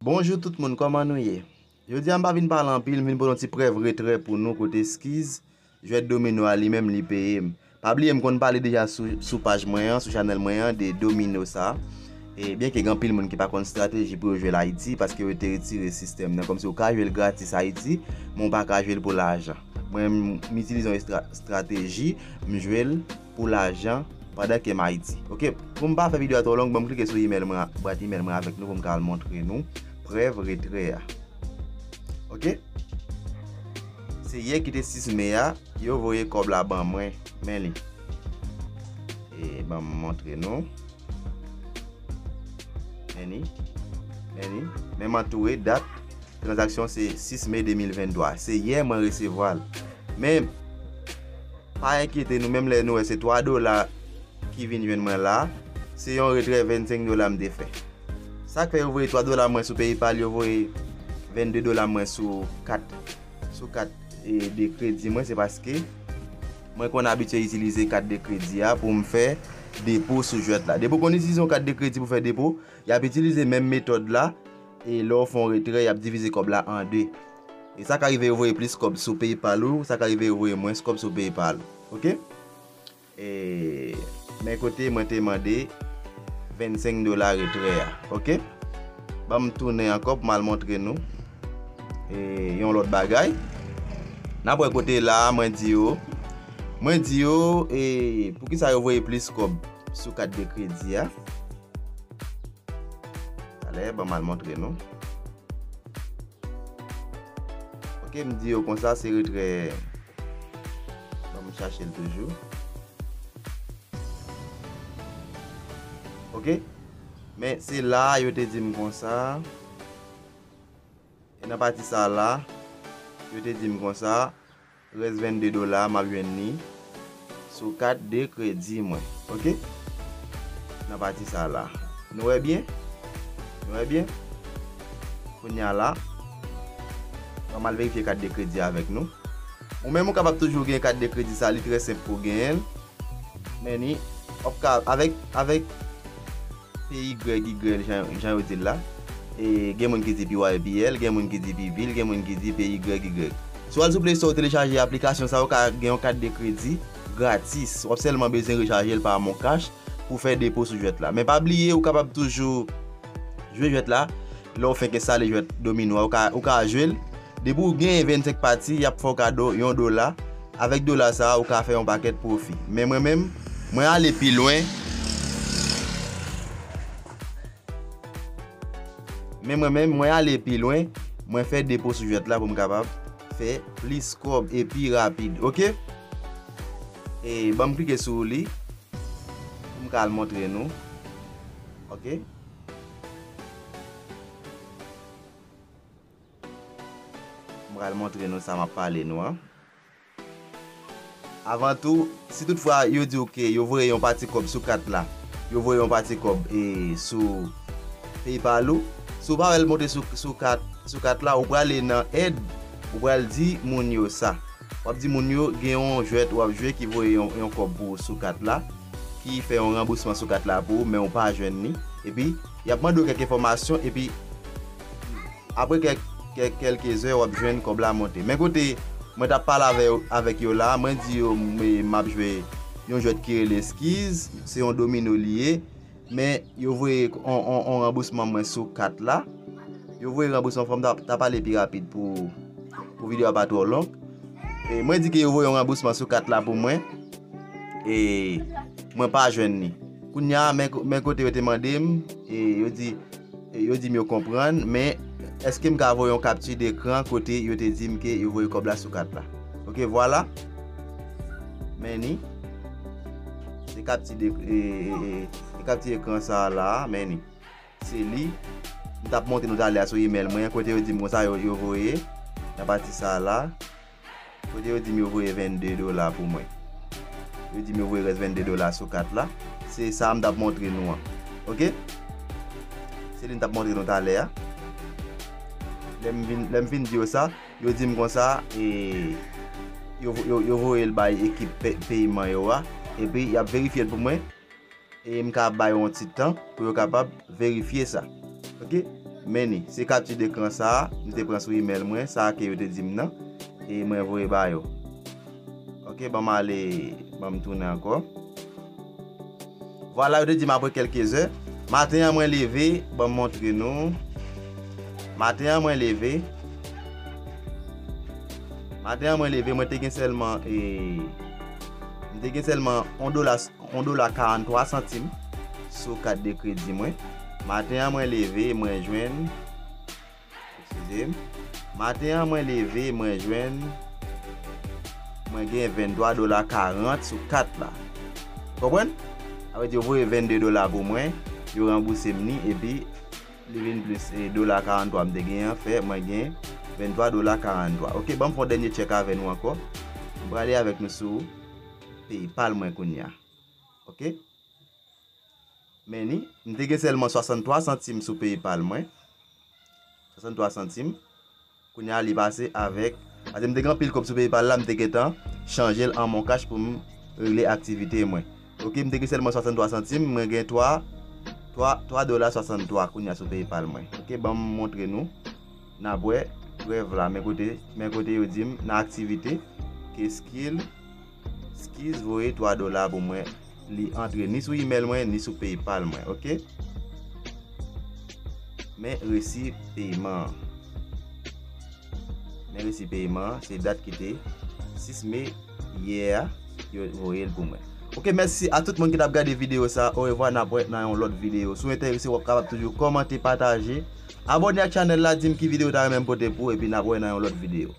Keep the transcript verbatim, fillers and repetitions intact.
Bonjou tout moun, kòman nou ye? Jodi a m pa vin pale anpil, m vin pote yon ti prèv retrè pou nou kote Skiz, jwèt domino a li menm li peye m. Pa bliye m konn pale deja sou, sou paj mwen an, sou chanèl mwen an, de domino sa. E byenke gen anpil moun ki pa konn estrateji pou yo jwe l Ayiti, paske yo te retire sistèm nan, kòmsi ou ka jwe l gratis Ayiti, men ou pa ka jwe l pou lajan. Mwen, m itilize yon estra-, estrateji, m jwe l pou lajan pandan ke m Ayiti. Oke, pou m pa fè videyo a twò long, ban m klike sou email mwen, bwat email mwen avèk nou pou m ka al montre nou prèv retrè a. Oke? Se yè ki te sis me a, yo voye kòb la ban mwen. Men li. E ban m montre nou. Men li. Men li. Men m antoure dat tranzaksyon se sis me de mil venntwa. Se yè mwen resevwa l. Men, pa enkyete nou, menm lè nou wè se twa dola ki vin jwenn mwen la, se yon retrè vennsenk dola m te fè. Sa k fè yo voye twa dola mwen sou PayPal, yo voye vennde dola mwen sou kat, sou kat, e, de kredi mwen, se paske mwen konn abitye itilize kat de kredi a pou m fè depo sou jwèt la. Depi w konn itilize yon kat de kredi pou fè depo, y ap itilize menm metòd la, e lè w fè yon retrè, y ap divize kòb la an de. E sa ka rive yo voye plis kòb sou PayPal ou, sa ka rive yo voye mwens kòb sou PayPal ou. Oke? E, men kote mwen te mande vennsenk dola retrè a. Oke? Ban m tounen ankò pou m al montre nou, e, yon lòt bagay. N ap wè kote la a, mwen di yo, mwen di yo, e, poukisa yo voye plis kòb sou kat de kredi a. Talè, ban m al montre nou. Oke, m di yo konsa, se retrè. Ban m chache l toujou. Oke? Men se la a yo te di m konsa. E nan pati sa la, yo te di m konsa, rès vennde dola, m ap jwenn li sou kat de kredi mwen. Oke? Nan pati sa la. Nou wè byen? Nou wè byen? Kounye a la, ban m al verifye kat de kredi avèk nou. Ou menm ou kapab toujou gen kat de kredi sa, li trè senp pou genyen l. Men ni, w ap ka, avèk, avèk P Y Y, jan, jan yo di l la. E gen moun ki di P Y P L, gen moun ki di P V L, gen moun ki di P Y Y. Si w al sou Play Store, w telechaje aplikasyon sa, ou ka gen yon kat de kredi gratis. W ap sèlman bezwen rechaje l pa MonCash pou fè depo sou jwèt la. Men pa bliye, ou kapab toujou jwe jwèt la. Lè w fenk enstale jwèt domino a, ou ka, ou ka jwe l. Depi w genyen vennsenk pati, y ap fè w kado yon dola. Avèk dola sa a, ou ka fè yon pakèt pwofi. Men mwen menm, mwen ale pi lwen. Men mwen menm, mwen ale pi lwen. Mwen fè depo sou jwèt la pou m kapab fè plis kòb e pi rapid. Oke? E ban m klike sou li pou m ka al montre nou. Oke? M pral montre nou sa m ap pale nou an. Avan tou, si toutfwa yo di w ke yo voye yon pati kòb sou kat la, yo voye yon pati kòb, e, sou PayPal ou, si w pa wè l monte sou, sou kat, sou kat la, ou prale nan èd, ou pral di moun yo sa. W ap di moun yo gen yon jwèt w ap jwe ki voye yon, yon kòb pou ou sou kat la, ki fè yon ranbousman sou kat la pou ou, men ou pa jwenn li. Epi, y ap mande w kèk enfòmasyon, epi apre kèk, kèk, kèlke zè, w ap jwenn kòb la monte. Men kote mwen t ap pale avè, avèk yo la, mwen di yo m, m ap jwe yon jwèt ki rele Skiz, se yon domino li ye, men yo voye on, on, on ranbousman mwen sou kat la. Yo voye ranbousman, fò m ta, ta pale pi rapid pou, pou videyo a pa twò long. E mwen di ke yo voye yon ranbousman sou kat la pou mwen. E mwen pa jwenn li. Kounye a, men, men kote yo te mande m, e yo di, e yo di m yo konprann, men èske m ka voye yon kapti dekran kote yo te di m ke yo voye kòb la sou kat la? Oke, vwala. Men ni. Se kapti de, e, e, e, e kapti ekran sa a la, men ni. Se li. M t ap montre nou talè a sou email mwen, kote yo di m konsa yo, yo voye. Nan pati sa a la. Kote yo di m yo voye vennde dola pou mwen. Yo di m yo voye rès vennde dola sou kat la. Se sa m t ap montre nou an. Oke? Se li m t ap montre nou talè a. Lè m vin, lè m fin di yo sa, yo di m konsa, e, yo, yo, yo voye l bay ekip pe-, peyman yo a. Epi, y ap verifye l pou mwen. E m ka ba yo yon ti tan pou yo kapab verifye sa. Oke? Men ni, se kapti dekran sa a, m te pran sou email mwen, sa a ke yo te di m nan, e mwen voye ba yo. Ok, ban m ale, ban m tounen ankò. Vwala, yo te di m apre kèlke zè. Maten an mwen leve, ban m montre nou. Maten an mwen leve. Maten an mwen leve, mwen te gen sèlman, e, m te gen sèlman yon dola, yon dola karannntwa santim sou kat de kredi mwen. Maten an mwen leve, mwen jwenn, eskize m. Maten an mwen leve, mwen jwenn, mwen gen venntwa dola karant sou kat la. Konprann? Sa vle di yo voye vennde dola pou mwen, yo ranbouse m ni, epi li vin plis, e, dola karantwa m te genyen an fè mwen gen venntwa dola karantwa. Ok, ban m fè yon dènye tchèk avè nou ankò. M prale avèk nou sou PayPal mwen kounye a. Ok? Men ni, m te gen sèlman swasanntwa santim sou PayPal mwen. Swasanntwa santim. Kounye a li pase avèk, paske m te gen anpil kòb sou PayPal la, m te gentan chanje l an Mon Cash pou m regle aktivite mwen. Ok, m te gen sèlman swasanntwa santim, mwen gen twa, twa, twa dola swasanntwa kounye a sou PayPal mwen. Ok, ban m montre nou. N ap wè prèv la, men kote, men kote yo di m nan aktivite ke Skill, Skiz voye twa dola pou mwen. Li antre ni sou email mwen, ni sou PayPal mwen, ok? Men resi peman an. Men resi peman an, se dat ki te sis me yè a, yo voye l pou mwen. Ok, mèsi a tout moun ki t ap gade videyo sa. Orevwa, n ap wè nan yon lòt videyo. Si w enterese, w ap kapab toujou kòmante, pataje, abòne ak chanèl la, di m ki videyo w ta renmen m pote pou ou, epi n ap wè nan yon lòt videyo.